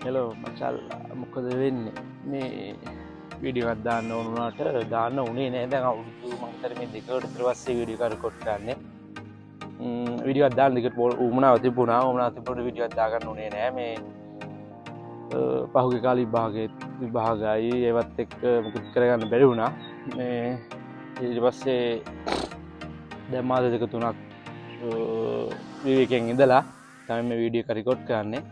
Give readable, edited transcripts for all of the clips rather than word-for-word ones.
Hello මචල්, මොකද වෙන්නේ? මේ වීඩියෝ එකක් දාන්න ඕන වුණාට දාන්න උනේ නෑ. දැන් අවුරුදු මං හිතන්නේ මේ දෙකකට විතර පස්සේ වීඩියෝ එකක් රෙකෝඩ් කරන්නේ. වීඩියෝ එකක් දාන්න දිගට උවමනාව තිබුණා. උවමනාව තිබුණාට වීඩියෝ එකක් දාගන්න උනේ නෑ. මේ පහුගිය කාලේ විභාගයි ඒවත් එක්ක මුකුත් කරගන්න බැරි වුණා. මේ ඊට පස්සේ දැන් මාස දෙක තුනක් විවේකයෙන් ඉඳලා තමයි මේ වීඩියෝ එක රෙකෝඩ් කරන්නේ.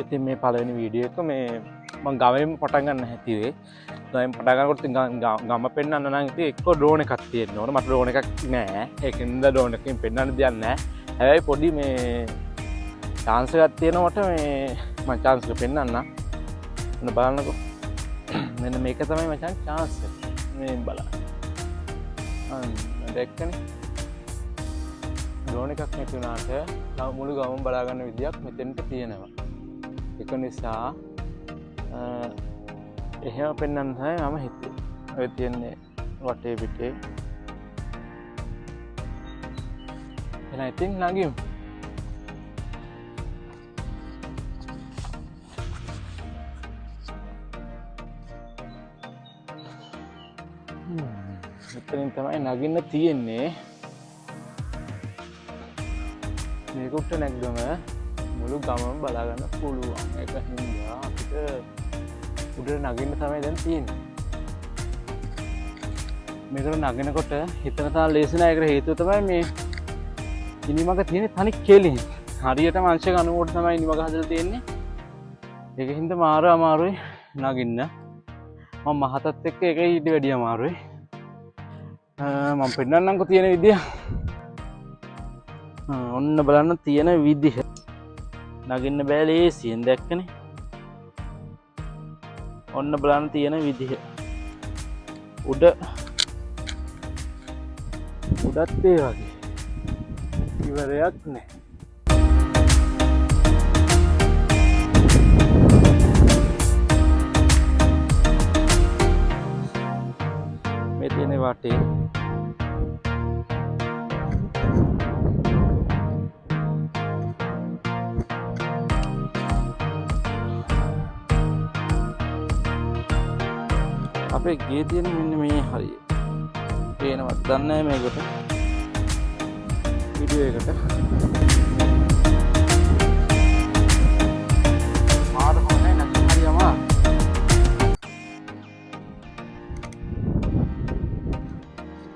ඉතින් මේ පළවෙනි වීඩියෝ එක මේ මං ගමෙන් පටන් ගන්න හැටිවේ. ගමෙන් පටන් ගන්නකොට ඉතින් ගම පෙන්වන්න නම් ඉතින් එක්ක ඩ්‍රෝන් එකක් තියෙන්න ඕන. මට ඩ්‍රෝන් එකක් නෑ. ඒකෙන්ද ඩ්‍රෝන් එකකින් පෙන්වන්න දෙයක් නෑ. හැබැයි පොඩි මේ චාන්ස් එකක් තියෙනවා මට. මේ මං චාන්ස් එක පෙන්වන්නම්. ඔන්න බලන්නකෝ. මෙන්න මේක තමයි මචං චාන්ස් එක. මේ බලන්න. අන්න දැක්කනේ. ඩ්‍රෝන් එකක් නැති වුණාට මුළු ගමම බලා ගන්න විදියක් මෙතෙන්ට තියෙනවා. ඒක නිසා එහෙම පෙන්වන්න තමයි මම හිතුවේ. ඔය තියෙන්නේ වටේ පිටේ. එහෙනම් ඉතින් නගිමු. මෙතනින් තමයි නගින්න තියෙන්නේ. මේක උඩට නැග්ගම මුළු ගමම බලා ගන්න පුළුවන්. ඒක හින්දා අපිට උඩට නගින්න තමයි දැන් තියෙන්නේ. මේකට නගිනකොට හිතන තරම් ලේසි නෑ. ඒකට හේතුව තමයි මේ ඉනිමක තියෙන තනි කෙලින්. හරියටම අංශක 90ට තමයි ඉනිමක හදලා තියෙන්නේ. ඒක හින්දා මාර අමාරුයි නගින්න. මම මහතත් එක්ක ඒක ඊට වැඩිය අමාරුයි. මම පෙන්නන්නම්කෝ තියෙන විදිය. ඔන්න බලන්න තියෙන විදිහ. නගින්න බෑ ලේසියෙන්, දැක්කනේ. ඔන්න බලන්න තියෙන විදිහ. උඩත් ඒ වගේ. ඉවරයක් නෑ. මේ තියෙන වටේ අපේ ගේ තියෙන මෙන්න මේ හරිය. පේනවද දන්නේ නෑ මේකට. වීඩියෝ එකට. මාර හොඳයි නැත්නම් හරි අමාරු.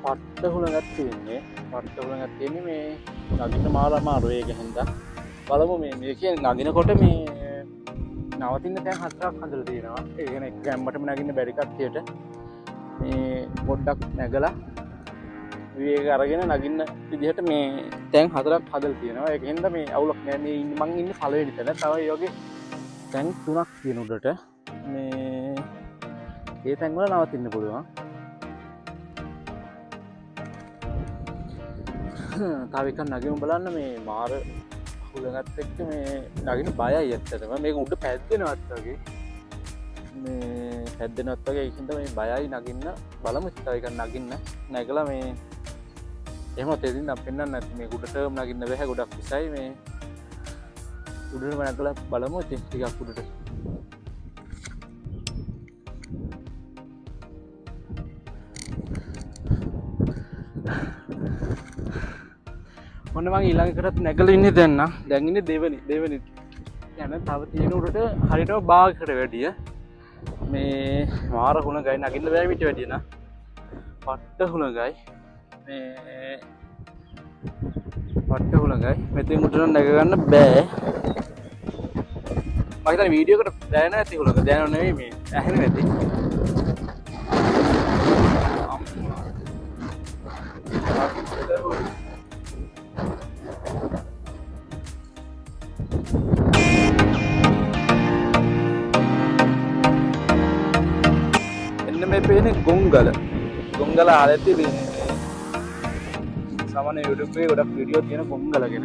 පට්ට හුලඟක් තියෙන්නේ. පට්ට හුලඟක් තියෙන්නේ මේ නගින්න මාර අමාරු ඒක හින්දා. බලමු මේ කියන්නේ නගිනකොට මේ නවතින්න තැන් හතරක් හදලා තියෙනවා. ඒ කියන්නේ එක ගැම්මටම නගින්න බැරි කට්ටියට මේ පොඩ්ඩක් නැගලා විවේක අරගෙන නගින්න විදිහට මේ තැන් හතරක් හදලා තියෙනවා. ඒක හින්දා මේ අවුලක් නෑ. මේ ඉන්නේ මං ඉන්නේ පළවෙනි තැන. තව ඒ වගේ තැන් තුනක් තියෙන උඩට. මේ ඒ තැන් වල නවතින්න පුළුවන්. තව එකක් නගිමු බලන්න. මේ මාර හුලඟත් එක්ක මේ නගින්න බයයි ඇත්තටම. මේක උඩ පැද්දෙනවත් වගේ. මේ පැද්දෙනවත් වගේ. ඒකින්ද මේ බයයි නගින්න. බලමු තව එකක් නගින්න. නැගලා මේ එහෙම තෙදින් නම් පෙන්වන්න නැති. මේ උඩටම නගින්න බැහැ, ගොඩක් විසයි. මේ උඩටම නැගලා බලමු ඉතින් ටිකක් උඩට. ඔන්න මං ඊළඟ එකටත් නැගලා ඉන්නේ දැන් නම්. දැන් ඉන්නේ දෙවෙනි. යන තව තියෙන උඩට හරියටම භාගයකට වැඩිය. මේ මාර හුණගයි නගින්න බෑ මීට වැඩිය නම්. පට්ට හුණගයි. මේ පට්ට හුණගයි. මෙතෙන් උඩට නම් නැග ගන්න බෑ. මං හිතන්නේ වීඩියෝ එකට දැනෙනවා ඇති හුණග. දැනෙනව නෙවෙයි මේ ඇහෙනවා ඇති. එන්න මේ පේන්නේ ගොංගල. ගොංගල අහලා ඇති මේ සාමාන්‍ය YouTube එකේ ගොඩක් වීඩියෝ තියෙන ගොංගල ගැන.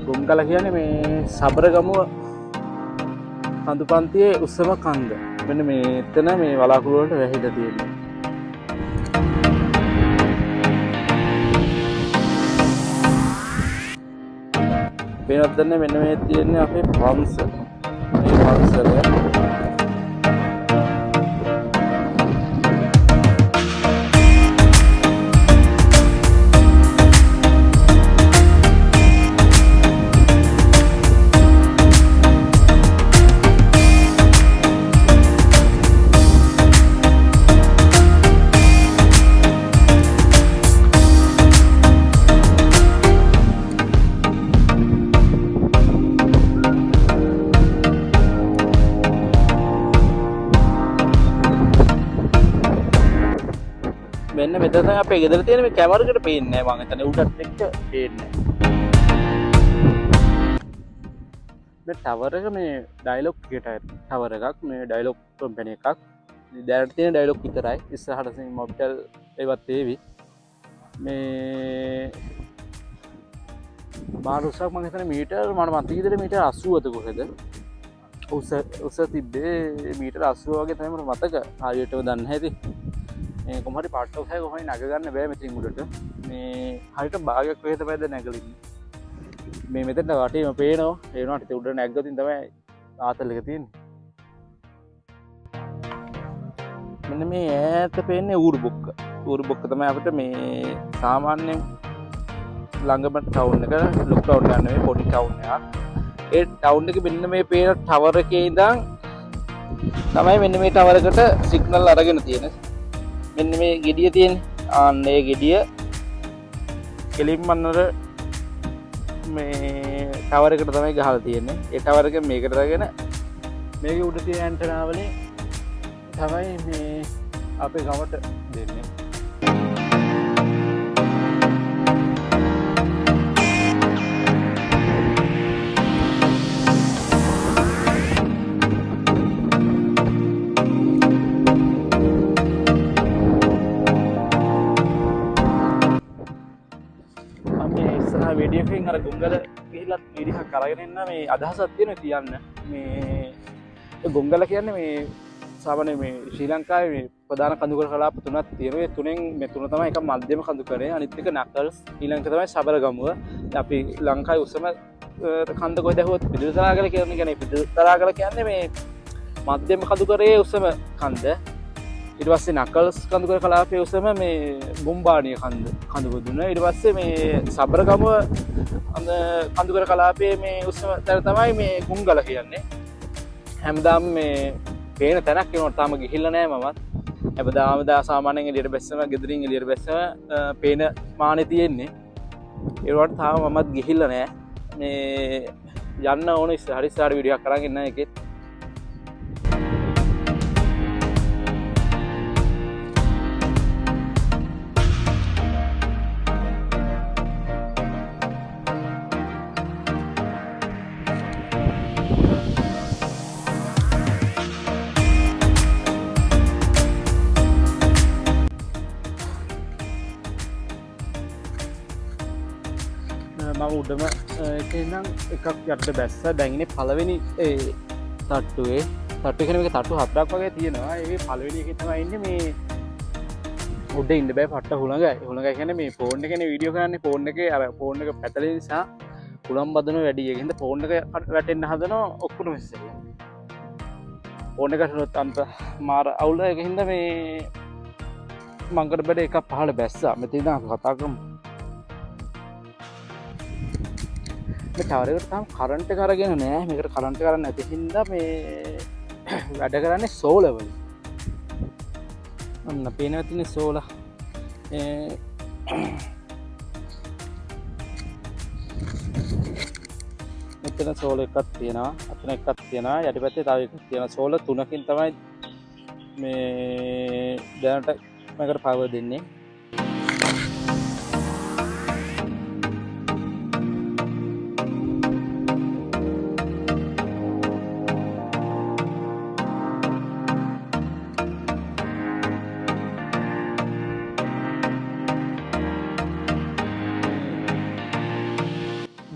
ගොංගල කියන්නේ මේ සබරගමුව කඳු පන්තියේ උස්සම කන්ද. මෙන්න මෙතන මේ වලාකුළු වලට වැහිලා තියෙන්නේ. පේනවද දන්නේ මෙන්න මේ තියෙන්නේ අපේ පන්සල. මේ පන්සල මෙන්න මෙතන තමයි අපේ ගෙදර තියෙන මේ කැමරකට පේන්නේ නැහැ මං හිතන්නේ උඩත් එක්ක පේන්නේ නැහැ. මේ ටවර් එක මේ ඩයලොග් එකට ටවර් එකක් මේ ඩයලොග් කම්පැනි එකක්. දැනට තියෙන ඩයලොග් විතරයි. ඉස්සරහට මොබිටල් ඒවත් ඒවි. මේ මාර උසක් මං හිතන්නේ මීටර් මට මතක විදිහට මීටර් 80ද කොහෙද? උස තිබ්බේ මීටර් 80 වගේ තමයි මට මතක. හරියටම දන්නේ නැහැ ඉතින්. මේ කොහොම හරි පාට්ට උසයි කොහොම හරි නග ගන්න බෑ මෙතනින් උඩට. මේ හරියට භාගයක් කොහෙද තමයි දැන් නැගලා ඉන්නේ. මේ මෙතන වටේම පේනවා. ඒ වුණාට ඉතින් උඩට නැග්ගොත් ඉතින් තමයි ආතල් එක තියෙන්නේ. මෙන්න මේ ඈත පේන්නේ ඌරු බොක්ක. ඌරු බොක්ක තමයි අපිට මේ සාමාන්‍යයෙන් ළඟම ටවුන් එක, ලොකු ටවුන් එකක් නෙවෙයි පොඩි ටවුන් එකක්. ඒ ටවුන් එකේ මෙන්න මේ පේන ටවර් එකේ ඉඳන් තමයි මෙන්න මේ ටවර් එකට සිග්නල් අරගෙන තියෙන්නේ. මෙන්න මේ ගෙඩිය තියෙන්නේ. ආන්න ඒ ගෙඩිය කෙලින්ම අන්නර මේ ටවර් එකට තමයි ගහලා තියෙන්නේ. ඒ ටවර් එක මේකට දාගෙන මේකේ උඩ තියෙන ඇන්ටනා වලින් තමයි මේ අපේ ගමට දෙන්නේ. වීඩියෝ එකෙන් අර ගොංගල ගිහිල්ලත් වීඩියෝ එකක් අරගෙන එන්න මේ අදහසක් තියෙනවා කියන්න. මේ ගොංගල කියන්නේ මේ සාමාන්‍ය මේ ශ්‍රී ලංකාවේ මේ ප්‍රධාන කඳුකර කලාප තුනක් තියෙනවා. ඒ තුනෙන් මේ තුන තමයි එක මධ්‍යම කඳුකරය, අනිත් එක නකල්ස්, ඊළඟ එක තමයි සබරගමුව. අපි ලංකාවේ උසම කන්ද කොහෙද ඇහුවොත් පිදුරුතලාගල කියන්නේ. කියන්නේ පිදුරුතලාගල කියන්නේ මේ මධ්‍යම කඳුකරයේ උසම කන්ද. ඊට පස්සේ නකල්ස් කඳුකර කලාපයේ උසම මේ ගුම්බාණිය කඳු බුදුන. ඊට පස්සේ මේ සබරගමුව කඳුකර කලාපයේ මේ උසම තැන තමයි මේ ගුංගල කියන්නේ. හැමදාම මේ පේන තැනක් වෙනකොට තාම ගිහිල්ලා නෑ මමත්. හැමදාම දා සාමාන්‍යයෙන් එළියට බැස්සම ගෙදරින් එළියට බැස්සම පේන මානේ තියෙන්නේ. ඒ වුණාට තාම මමත් ගිහිල්ලා නෑ. මේ යන්න ඕන ඉස්සරහට ඉස්සරහට වීඩියෝ එකක් අරන් එන්න ඒකෙත්. මම උඩම එකේ ඉඳන් එකක් යටට බැස්සා. දැන් ඉන්නේ පළවෙනි ඒ තට්ටුවේ. තට්ටු කියන්නේ මේක තට්ටු හතරක් වගේ තියෙනවා. ඒකේ පළවෙනි එකේ තමයි ඉන්නේ මේ උඩ ඉන්න බෑ පට්ට හුළඟයි. හුළඟයි කියන්නේ මේ ෆෝන් එකනේ වීඩියෝ කරන්නේ. ෆෝන් එකේ අර ෆෝන් එක පැතලෙන නිසා හුළං බදන වැඩි. ඒක හින්දා ෆෝන් එක වැටෙන්න හදනවා ඔක්කොම ඉස්සෙල්ලා. ෆෝන් එක වැටුනොත් අන්ත මාර අවුල. ඒක හින්දා මේ මං කර බඩ එකක් පහළ බැස්සා. මෙතන ඉඳන් අපි කතා කරමු. මේ ටවර් එකට තාම කරන්ට් එක අරගෙන නෑ. මේකට කරන්ට් එක අරන් නැති හින්දා මේ වැඩ කරන්නේ සෝලර් වලින්. ඔන්න පේනවා තියෙන සෝලර්. මෙතන සෝලර් එකක් තියෙනවා, අතන එකක් තියෙනවා, යටිපැත්තේ තව එකක් තියෙනවා. සෝලර් තුනකින් තමයි මේ දැනට මේකට පවර් දෙන්නේ.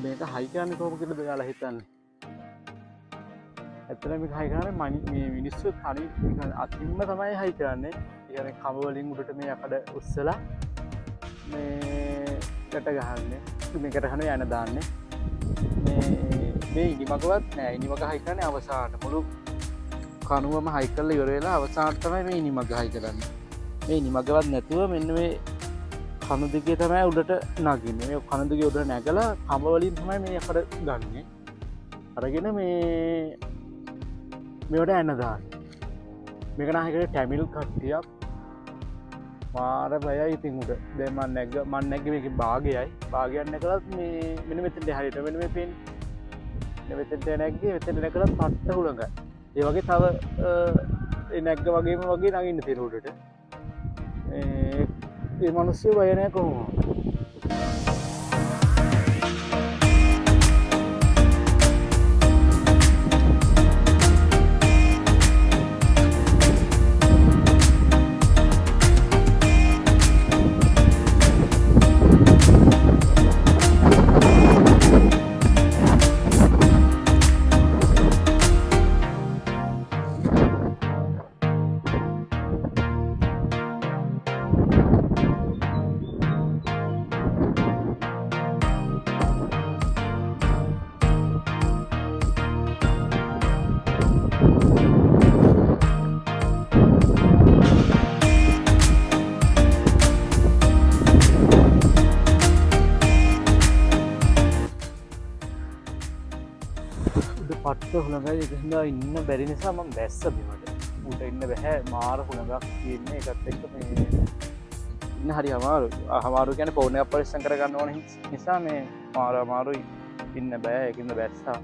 මේක හයි කරන්නේ කොහොම කියලාද ඔයාලා හිතන්නේ? ඇත්තටම මේක හයි කරන්නේ මේ මිනිස්සු තනි නිකන් අතින්ම තමයි හයි කරන්නේ. ඒ කියන්නේ කඹ වලින් උඩට මේ යකඩ උස්සලා මේ ගැට ගහන්නේ. මේ ගැට ගහන යන දාන්නේ. මේ මේ ඉනිමගවත් නෑ. ඉනිමග හයි කරන්නේ අවසානට. මුළු කනුවම හයි කරලා ඉවර වෙලා අවසානට තමයි මේ ඉනිමග හයි කරන්නේ. මේ ඉනිමගවත් නැතුව මෙන්න මේ කණු දිගේ තමයි උඩට නගින්නේ. මේ කණු දිගේ උඩට නැගලා කඹ වලින් තමයි මේ යකඩ ගන්නෙ. අරගෙන මේවට ඇන දාන්නේ. මේක නම් හරියට ටැමිල් කට්ටියක් මාර බයයි ඉතින් උඩ. දැන් මං නැග්ගේ මේකේ භාගයයි. භාගයක් නැගලත් මේ මෙන්න මෙතෙන්ට හරියට මෙන්න මේ පේන්නේ. මෙන්න මෙතෙන්ට නැග්ගේ, මෙතෙන්ට නැගලත් පට්ට හුළඟයි. ඒ වගේ තව ඒ නැග්ග වගේම වගේ නගින්න තියෙන උඩට. ඒ මිනිස්සු බය නෑ කොහොමද? පට්ට හුළඟයි. ඒක හින්දා ඉන්න බැරි නිසා මම බැස්ස බිමට. ඌට ඉන්න බැහැ, මාර හුළඟක් තියෙන්නේ. ඒකත් එක්ක මේ ඉන්න හරි අමාරුයි. අමාරු කියන්නේ ෆෝන් එකක් පරිස්සම් කරගන්න ඕන නිසා මේ මාර අමාරුයි, ඉන්න බෑ. ඒකින්ද බැස්සා.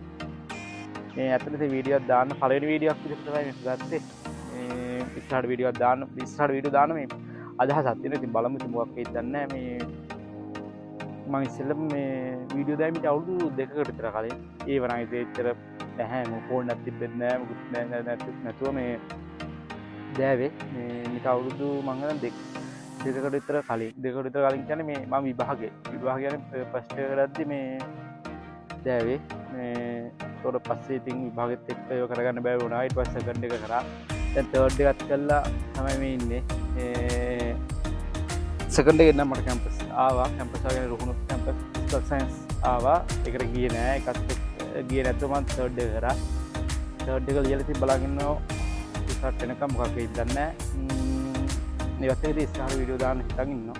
මේ ඇත්තටම ඉතින් වීඩියෝ එකක් දාන්න පළවෙනි වීඩියෝ එකක් විදිහට තමයි මේක ගත්තේ. මේ ඉස්සරහට වීඩියෝ එකක් දාන්න, ඉස්සරහට වීඩියෝ දාන්න මේ අදහසක් තියෙනවා. ඉතින් බලමු ඉතින් මොකක් වෙයිද දන්නේ නෑ. මේ මං ඉස්සෙල්ලම මේ වීඩියෝ දැම්මේ ඊට අවුරුදු දෙකකට විතර කලින්. ඒ වරන් ඉතින් එච්චර නැහැ, ෆෝන් එකක් තිබ්බෙත් නෑ, මොකුත් නෑ, නෑ, නෑ, නැතුව මේ දෑවේ. මේ මීට අවුරුදු මං හිතන්නේ දෙකකට විතර කලින්, දෙකකට විතර කලින් කියන්නේ මේ මං විභාගය කියන්නේ ෆස්ට් එක කරද්දි මේ දෑවේ. මේ ඊට පස්සේ ඉතින් විභාගෙත් එක්ක ඒව කරගන්න බැරි වුණා. ඊට පස්සේ සෙකන්ඩ් එක කරා. දැන් තර්ඩ් එකත් කළා තමයි මේ ඉන්නේ. මේ සෙකන්ඩ් එකෙන් නම් මට කැම්පස් ආවා. කැම්පස් ආගෙන රුහුණු කැම්පස් ෆිසිකල් සයන්ස් ආවා. ඒකට ගියේ නෑ. ඒකත් එක්ක ගියේ නැතුව මං තර්ඩ් එක කරා. තර්ඩ් එක ලියලා ඉතින් බලන් ඉන්නවා රිසල්ට් එනකම් මොකක් වෙයිද දන්නේ නෑ. ඒවත් එක්ක ඉතින් ඉස්සරහට වීඩියෝ දාන්න හිතන් ඉන්නවා.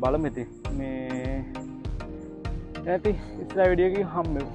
බලමු ඉතින්. මේ නැති ඉස්සරහ වීඩියෝ එකකින් හම්බෙමු.